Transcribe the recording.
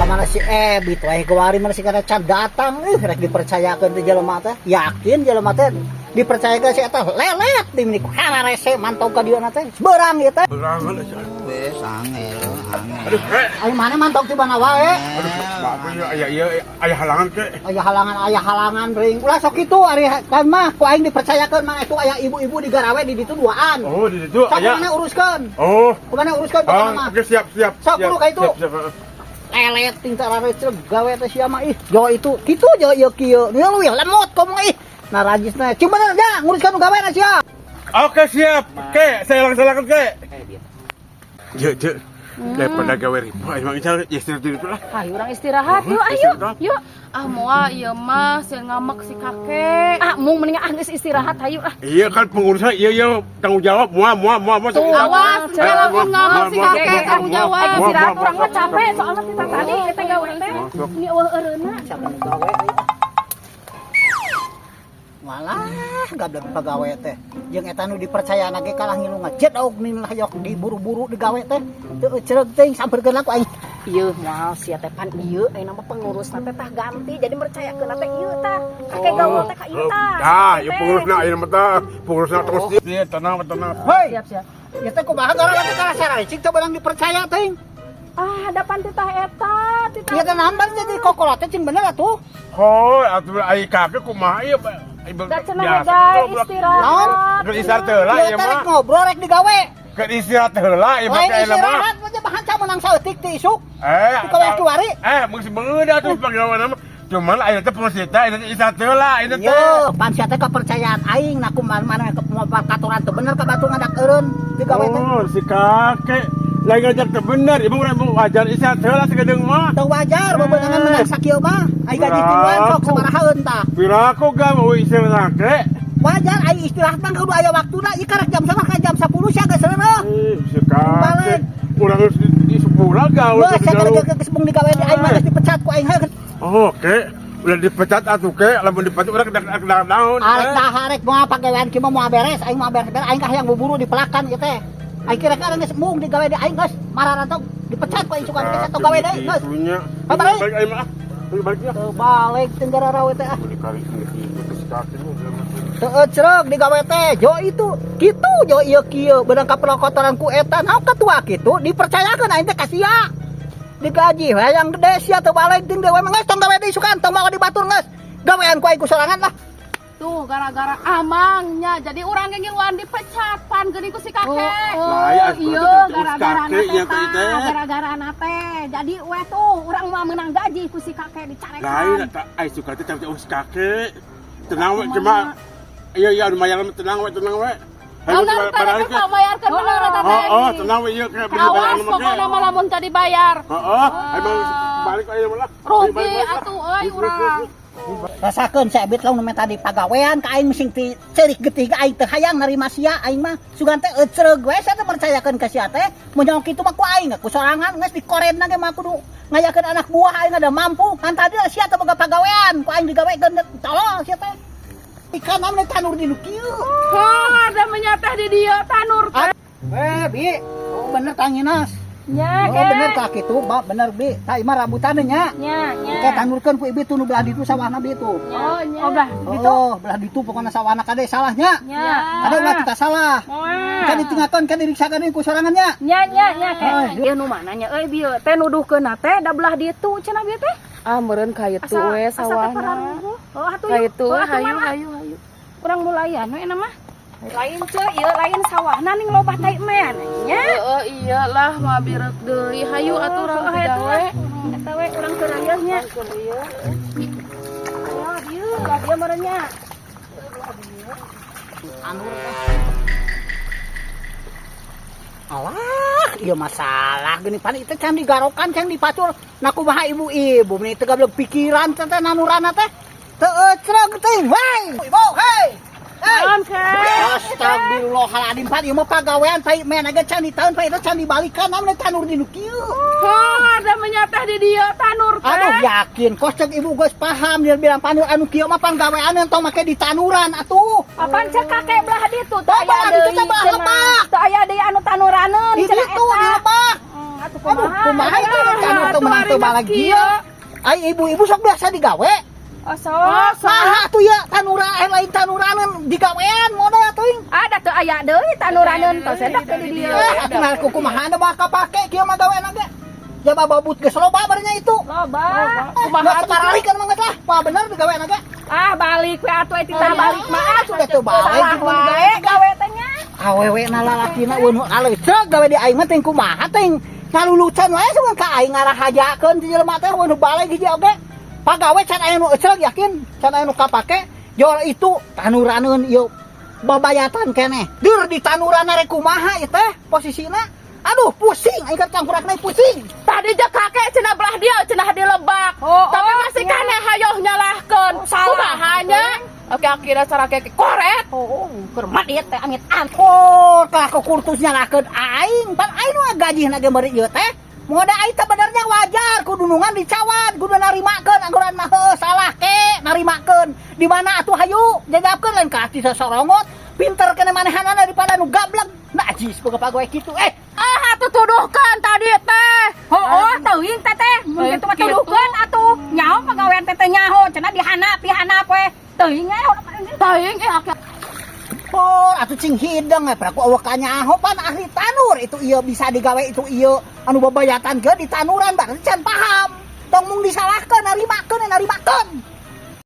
Mana si Ebit wae kewari, mana si kana can datang. Ih, rek dipercayakeun teh jelema teh. Yakin jelema teh dipercayakeun si eta lelet di meni rese mantau ka dieu teh. Beurang ieu teh. Berangan aja. Wes angel, angel. Aduh, kek. Ayo mana mantau di mana wae. Aduh, maaf ya, aya iya aya halangan, kek. Aya halangan, aya halangan ring. Ulah sok kitu ari kan mah ku aing dipercayakeun mah itu aya ibu-ibu di garawe di ditu duaan. Oh, di situ Sok aya. mana uruskeun? Oh. Kumaha uruskeun Oh, pokona mah. oke, siap, siap. Sok, siap, kudu ka itu. Siap, siap. Lelet ting tarareceg gawe teh sia mah ih. Jo itu kitu jo ieu kieu. Ieu leuwih lemot komo ih. Nah rajisna cing bener ja nguruskeun gawe na sia. Oke, siap. Kek, saya laksanakan, kek. Je, je. Daripada gawe ribu, ayo Mang Ical, ya istirahat dulu lah. Ayo urang istirahat yuk, ayo. Istirahat. Yuk. Ah, moal ieu mah sieun ngamek si kakek. Ah, mung mending ah geus istirahat hayu ah. Iya kan pengurusnya, iya iya tanggung jawab, muah muah muah muah. Tuh. Awas, Cek. lamun ngamek si kakek tanggung jawab. Ayo istirahat urang mah capek soalnya kita tadi kita gawe teh. Ini eueuh eureuna. Siapa nu gawe euy? Walah, gablek pagawe teh. Jeung eta nu dipercaya ge kalah ngilu ngajedog nih lah yok diburu-buru digawe teh. Teu ecereug teuing samperkeun ku aing. Ieu moal sia teh pan ieu ayeuna mah pengurus teh tah ganti jadi mercayakeun teh ieu tah. Kakek gaul teh ka ieu tah. Ah, ya pengurusnya ayeuna mah tah, pengurusnya terus dia tenang tenang. Hei, Siap, siap. ieu teh kumaha gara teh kalah sararicing teu beunang dipercaya teuing. Ah, da pan titah eta, titah. Ieu teh nambah jadi kokolot teh cing bener atuh. Oh, atuh ai kakek kumaha ieu? Da cenah hegai istirahat. Naon? Keur istirahat heula Ieu ieu teh rek mah. ngobrol rek digawe. Keur istirahat heula ieu mah Lain kayak mah. istirahat mah bahan can menang saeutik ti isuk. Eh, Di kawas kiwari. Eh, mesti beungeut atuh pagawean mah. Cuman ayeuna teh pengurus teh ayeuna teh istirahat heula ayeuna teh. Yo, pan sia teh kepercayaan aing na kumaha mana ke katuran teu bener ka batu ngadak eureun digawe teh. Oh, si kakek lagi ngajak teu bener, ibu urang wajar istirahat heula sagedeung mah. Teu wajar bebenangan menang sakieu mah. Ai gaji tiluan sok sabarahaeun tah. Piraku gak mau istirahat kakek. Wajar ai istirahat mah kudu aya waktuna ieu karek jam sama ka jam 10 sia geus reureuh. Eh, si kakek. Balik. Urang geus di sepuluh gawe. Wah, sia karek geus mung digawe di aing mah geus dipecat ku aing heuh. Oh, kek. Udah dipecat atuh kek, lamun dipecat urang kedak naon. Arek dah arek moal pagawean kieu mah moal beres, aing moal beres aing kahayang buburu dipelakan ieu teh. Aing kira kira geus mung digawe di aing geus mararantok dipecat ku aing suka geus atau gawe deui geus. Itunya. Ah, balik. Balik aing mah. Balik balik ya. Teu balik teu gara teh ah. Mau dikari itu si kakek mah. Teu ecreg digawe teh jo itu kitu jo ieu kieu beunang kapelokotoran ku eta naon ketua kitu dipercayakeun aing teh ka sia. Digaji hayang gede sia teu balik ting dewe mah geus tong gawe deui sukan tong mawa di batur geus. Gawean ku aing ku sorangan lah. Tuh gara-gara amangnya jadi urang ge ngiluan dipecat pan geuning ku si kakek. Oh, Lah, ya, iya, terus gara-gara kakek teh nya teh teh. Gara-gara teh. Jadi we tuh urang mah menang gaji ku si kakek dicarekan. Lain eta ai suka teh teh si kakek. Tenang we cuma iya iya lumayan tenang we tenang we. Hayu Bener teh balik. teh bayarkeun bener eta teh. Oh, oh, tenang we ieu kayak beli Awas barang mah pokokna mah lamun teu dibayar. Heeh, emang balik aja malah. Rugi atuh euy urang. Rasakeun si Ebit lamun minta di pagawean ka aing sing ti ceurik getih ka aing teu hayang narima sia aing mah sugan teh ecreug we sia teh percayakeun ka sia teh mun nyaho kitu mah ku aing ku sorangan geus dikorenna ge mah kudu ngayakeun anak buah aing ada mampu kan tadi sia teh boga pagawean ku aing digawekeun tolol sia teh ikan namanya tanur di nu kieu. Oh, ada menyatah di dia tanur teh. Eh bi, oh bener tanginas. Nya, Oh bener tah kitu, ba bener bi. Tah imah rambutan nya. Nya, nya. Kayak tanurkeun ku ibi tuh nu belah ditu sawahna bi tuh. Oh, nya. Oh, belah ditu. Oh, belah ditu pokoknya sawahna kade salahnya. Nya. Kade ulah kita salah. Moal. Kan ditinggalkan kan diriksakan ku sorangannya. Nya, nya, nya Oh, kayak. Ieu nu mana nya euy bieu teh nuduhkeun teh da belah ditu cenah bieu teh. Ah, meureun ka itu we Asa teh sawahna. pararuguh. Oh, atuh Ka yuk. itu Oh, atuh hayu mana? hayu hayu. Urang mulayan we mah. Lain ce, ieu lain sawahna ning loba tai men nya. Heeh, iya lah mah bireuk deui. Hayu atuh urang Oh, digawe. eta we. Eta we urang keur ieu nya. Ayo dieu, lah dieu meureun nya. Tanur teh. Alah, iya masalah gini pan itu can digarokan can dipacul. Nah kumaha ibu-ibu nih teu gablek pikiran teh teh nanuranna teh. Teu ecreg teh, weh. Ibu, hei. Hei. Naon, Kek? Astagfirullahaladzim pan ieu mah pagawean pai men aga can di tahun pai itu can dibalikan namun tanur di nu kieu. Oh, ada menyatah di dia tanur teh. Aduh yakin kos cek ibu geus paham dia bilang panur anu kieu mah panggawean tong make di tanuran atuh. Apaan cek kakek belah ditu teu Oh, aya belah ditu deui teh belah cenah. lebak. Teu aya deui anu tanuraneun Di cenah ditu di eta. lebak. Atuh Aduh, kumaha? kumaha itu tanur teu Atuh menang hari teu balik kieu. kieu. Ai ibu-ibu sok biasa digawe. Oh, sok. Saha tuh ya tanura lain tanuraneun digawean modal atuh. Ada tuh aya deui tanuraneun tos edak teh di dieu. Eh, atuh nah kumaha da bakal kapake kieu mah gawean ge. Jaba babut geus loba barenya itu. Loba. Kumaha sekarang kan mah geus lah. Wah bener digawean ge. Ah, balik we atuh titah balik mah. Ah, sudah tuh balik Salah gitu wae gawe teh nya. Awewe na lalakina eueun aleuceuk gawe di aing mah teh kumaha teh ngalulucan wae sugan ka aing ngarahajakeun ti jelema teh eueun balik hiji oge. Pagawe can aya nu eceuk yakin, can aya nu kapake. Jol itu tanuraneun ieu babayatan keneh. Deur di tanuran rek kumaha ieu teh posisina. Aduh pusing aing keur cangkurakna pusing. Tadi je kakek cenah belah dia cenah di lebak. Oh, Tapi oh, masih iya. kene hayoh nyalahkeun. Oh, salah. Kumaha nya? Oke akhirnya cara kakek koret. Oh, keur mah ieu teh amit amit. Oh, kalah ke kurtus nyalahkeun aing. Pan aing nu gajihna ge meuri ieu teh. Moda aing teh benernya wajar kudu nungan dicawat, kudu narimakeun angguran mah heuh salah ke narimakeun. Di mana atuh hayu jajabkeun lain ka ati sasorongot. Pinter kene manehanana daripada nu gablek. Najis boga pagawe kitu eh. Ah, atuh tuduhkan tadi teh. Oh, teuing teh teh. Mun kitu mah Kitu. tuduhkeun atuh. Nyaho pagawean teh teh nyaho cenah dihanap, dihanap we. Teuing we. Teuing eh akhir Oh, atuh cing hideng eh peraku awak kanyaho pan ahli tanur itu ieu bisa digawe itu ieu anu babayatan ge di tanuran berarti can paham. Tong mung disalahkeun narimakeun narimakeun.